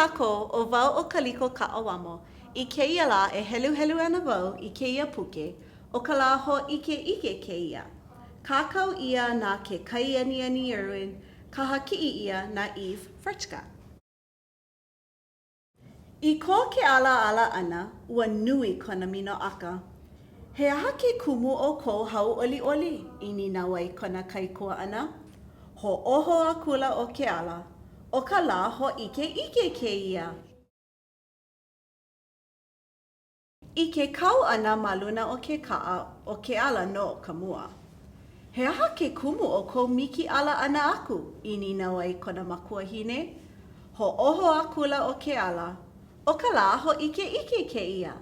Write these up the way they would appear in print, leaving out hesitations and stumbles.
kākou, ʻo wau ʻo Kaliko Kaʻauamo. I kēia lā e heluhelu ana wau i kēia puke, ʻo ka lā hōʻikeʻike kēia. Kākau ʻia na ke Kaianiani Irwin, kaha kiʻi ʻia na Eve Frecka. I ko Keʻala ala ʻana, ua nui kona minoʻaka. He aha ke kumu o kou hauʻoliʻoli? i nīnau ai kona kaikuaʻana. Hoʻōho akula ʻo Keʻala, ʻO ka lā hōʻikeʻike kēia! I ke kau ʻana ma luna o ke kaʻa, ʻo Keʻala nō ka mua. He aha ke kumu o kou mikiʻala ʻana aku? i nīnau ai kona makuahine. Hoʻōho akula ʻo Keʻala, ʻO ka lā hōʻikeʻike kēia.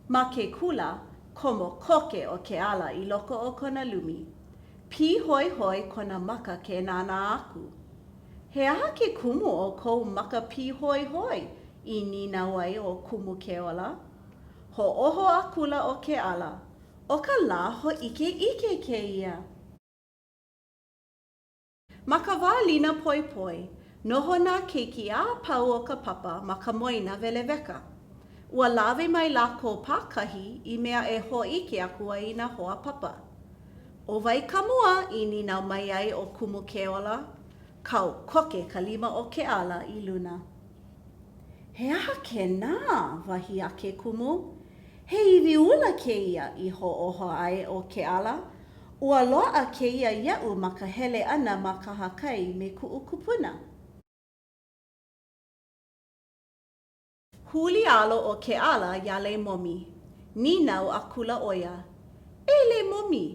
Ma ke kula, komo koke ʻo Keʻala i loko o kona lumi. Pīhoihoi kona maka ke nānā aku. He aha ke kumu o kou maka pīhoihoi? i nīnau ai ʻo Kumu Keola. Hoʻōho akula ʻo Keʻala, ʻO ka lā hōʻikeʻike kēia. Ma ka wā lina poepoe, noho nā keiki a pau o ka papa ma ka moena weleweka. Ua lawe mai lākou pākahi i mea e hōʻike aku ai i nā hoa papa. ʻO wai ka mua i nīnau mai ai ʻo Kumu Keola? Kau koke ka lima o Keʻala i luna. He aha kēnā? wahi a ke kumu. He iwi ula kēia, i hoʻōho ai ʻo Keʻala. Ua loaʻa kēia iaʻu ma ka hele ʻana ma kahakai me kuʻu kupuna. Huli alo ʻo Keʻala iā Leimomi. Nīnau akula ʻo ia, E Leimomi,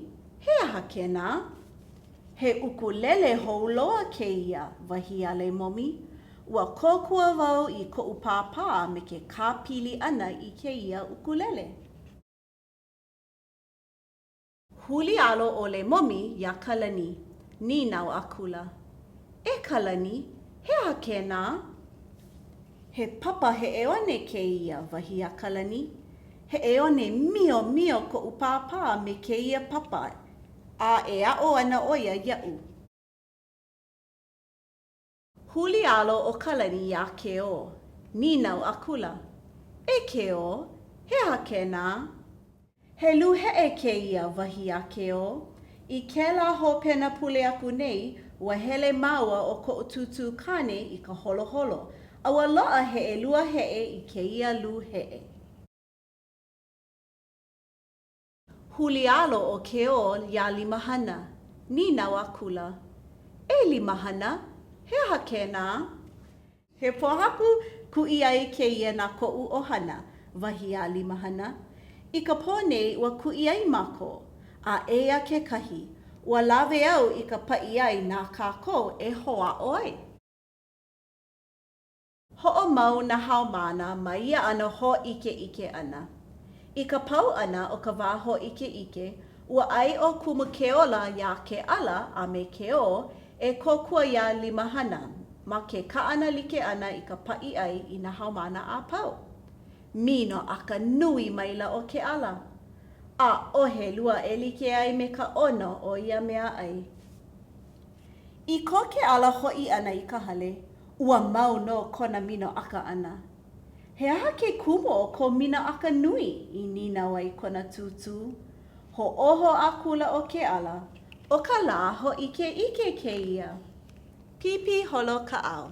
he aha kēnā? He ʻukulele hou loa kēia, wahi a Leimomi. Ua kōkua wau i koʻu pāpā me ke kāpili ʻana i kēia ʻukulele. Huli alo ʻo Leimomi iā Kalani, nīnau akula, E Kalani, he aha kēnā? He papa heʻe one kēia, wahi a Kalani. Heʻe one miomio koʻu pāpā me kēia papa a e aʻo ana ʻo ia iaʻu. Huli alo ʻo Kalani iā Keō, nīnau akula, E Keō, he aha kēnā? He lūheʻe kēia, wahi a Keō. I kēlā hopena pule aku nei, ua hele māua ʻo koʻu tūtū kāne i ka holoholo, a ua loaʻa he ʻelua heʻe i kēia lūheʻe. Huli alo ʻo Keō iā Limahana, nīnau akula, E Limahana, he aha kēnā? He pōhaku kuʻi ʻai kēia na koʻu ʻohana, wahi a Limahana. I ka pō nei ua kuʻi ʻai mākou. A eia kekahi, ua lawe au i ka paʻiʻai na kākou e hoʻāʻo ai. Hoʻomau nā haumāna ma ia ʻano hōʻikeʻike ʻana. I ka pau ʻana o ka wā hōʻikeʻike, ua ʻae ʻo Kumu Keola iā Keʻala a me Keō e kōkua iā Limahana ma ke kaʻana like ʻana i ka paʻiʻai i nā haumāna a pau. Minoʻaka nui maila ʻo Keʻala. ʻAʻohe lua e like ai me ka ʻono o ia meaʻai. I ko Keʻala hoʻi ʻana i ka hale, ua mau nō kona minoʻaka ʻana. He aha ke kumu o kou minoʻaka nui? i nīnau ai kona tūtū. Hoʻōho akula ʻo Keʻala, ʻO ka lā hōʻikeʻike kēia. Pīpī holo kaʻao.